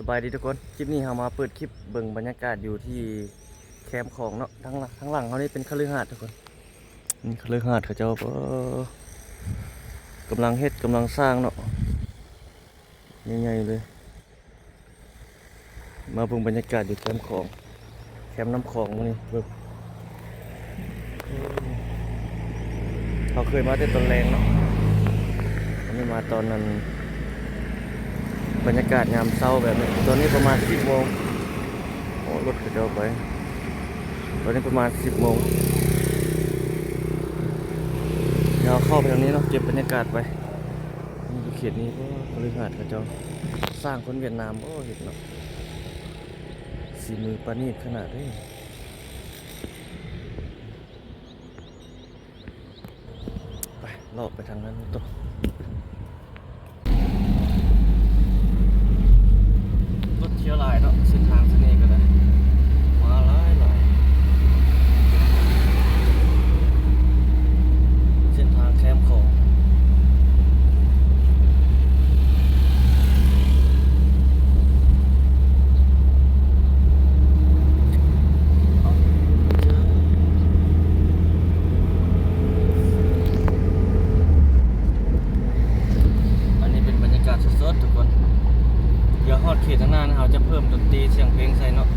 ສະບາຍດີທຸກຄົນ, ຄລິບນີ້ເຮົາມາເປີດຄລິບເບິ່ງບັນຍາກາດຢູ່ທີ່ແຄມຂອງເນາະ. ທາງ ທາງຫຼັງເຮົານີ້ເປັນຄະລືຫາດທຸກຄົນ, ນີ້ຄະລືຫາດເຂົາເຈົ້າ ເອີ ກຳລັງເຮັດ ກຳລັງສ້າງເນາະ, ໃຫຍ່ໆເລີຍ. ມາເບິ່ງບັນຍາກາດຢູ່ແຄມຂອງ ແຄມນ້ຳຂອງມື້ນີ້ ເບິ່ງ ເຮົາເຄີຍມາແຕ່ຕອນແລງເນາະ, ອັນນີ້ມາຕອນນັ້ນ ບັນຍາກາດຍາມເຊົ້າແບບນີ້. ຕອນນີ້ປະມານສິບໂມງ, ໂອ້ ລົດເຂົາເຈົ້າໄປ, ຕອນນີ້ປະມານສິບໂມງ. ດຽວເຮົາເຂົ້າໄປທາງນີ້ເນາະ ເກັບບັນຍາກາດໄປ. ນີ້ຢູ່ເຂດນີ້ ໂອ້ ຄະລືຫາດເຂົາເຈົ້າ ສ້າງຄົນຫວຽດນາມບໍ່ເຮັດເນາະ, ສີມືປານີດຂະໜາດເດ້. ໄປ ເລາະໄປທາງນັ້ນຕໍ່. ລົດທຽວຫຼາຍເນາະ, ເສັ້ນທາງເສັ້ນນີ້ກໍໄດ້ ມາຫຼາຍໆ ເສັ້ນທາງແຄມຂອງ. ອັນນີ້ເປັນບັນຍາກາດສົດໆທຸກຄົນ. ດຽວຮອດເຂດທາງໜ້າ ເຮົາຈະເພີ່ມດົນຕີສຽງເພງໃສ່ເນາະ,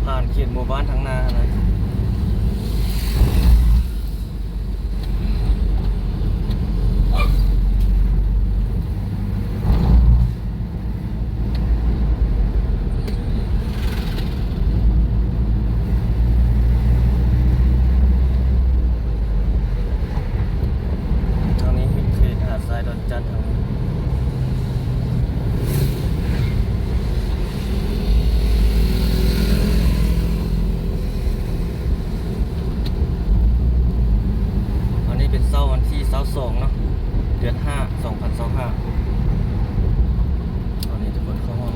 ຜ່ານເຂດໝູ່ບ້ານທາງໜ້າຫັ້ນນະ. ທາງນີ້ເຂດຫາດຊາຍດອນຈັນທາງນີ້. ອັນນີ້ເປັນເຊົ້າວັນທີຊາວສອງເນາະ ເດືອນຫ້າ ສອງພັນຊາວຫ້າ. ຕອນນີ້ທຸກຄົນເຂົ້າຫ້ອງ.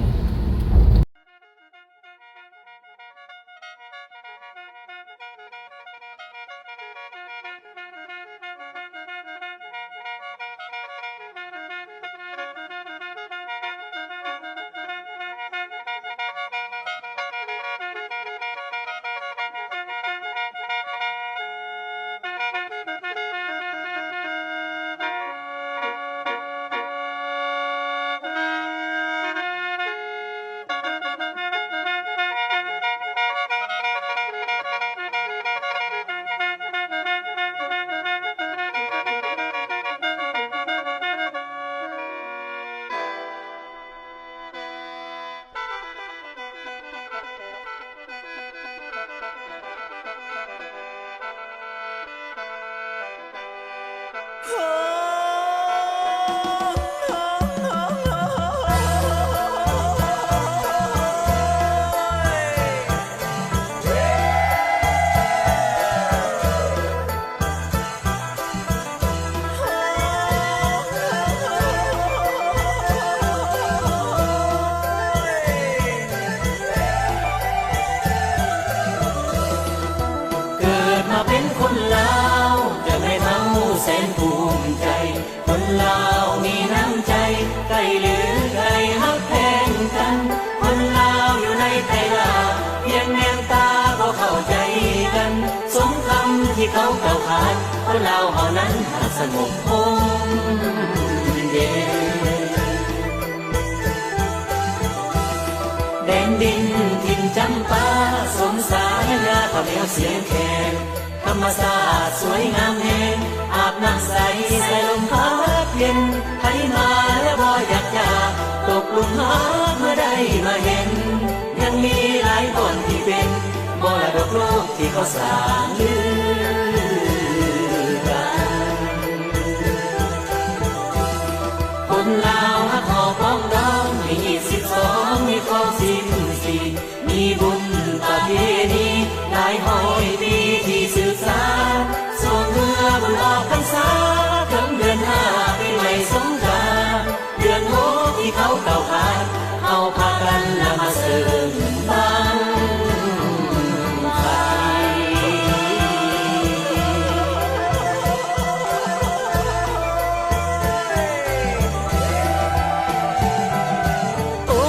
ເກີດມາເປັນຄົນລາວ ຈັ່ງໄດ້ເຮົາແສນພູມໃຈ. ຄົນລາວມີນ້ຳໃຈ ໃກ້ຫຼືໄກຮັກແພງກັນ. ຄົນລາວຢູ່ໃນໃຈລາວ ພຽງແນມຕາກໍເຂົ້າໃຈກັນ. ສົມຄຳທີ່ເຂົາກ່າວຂານ ຄົນລາວເຮົານັ້ນຫາກສະຫງົບຮົ່ມເຢັນ. ແດນດິນຖິ່ນຈຳປາ ສົມສາຍາຂະແມວສຽງແຄນ. ທຳມະຊາດສວຍງາມແຮງ ອາບນ້ຳໃສ ສາຍລົມພັດເຢັນ. ໃຜມາແລ້ວບໍ່ຢາກຈາກ ຕົກຫຼຸມຮັກເມື່ອໄດ້ມາເຫັນ. ຍັງມີຫຼາຍບ່ອນທີ່ເປັນ ມໍລະດົກໂລກທີ່ເຂົາສ້າງລືກັນ. ຄົນລາວຮັກເຮົາປອງດອງ ມີຮີດສິບສອງ ມີຄອງສິບສີ່ ມີບຸນປະເພນີຫຼາຍຮ້ອຍປີທີ່ສືບສານ. ຊ່ວງເມື່ອບຸນອອກພັນສາ ເຖິງເດືອນຫ້າ ປີໃໝ່ສົງການ ເດືອນຫົກທີ່ເຂົາກ່າວຂານ ເຮົາພາກັນນຳມາເສີມບັ້ງໄຟ. ໂອ້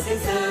ເຊີ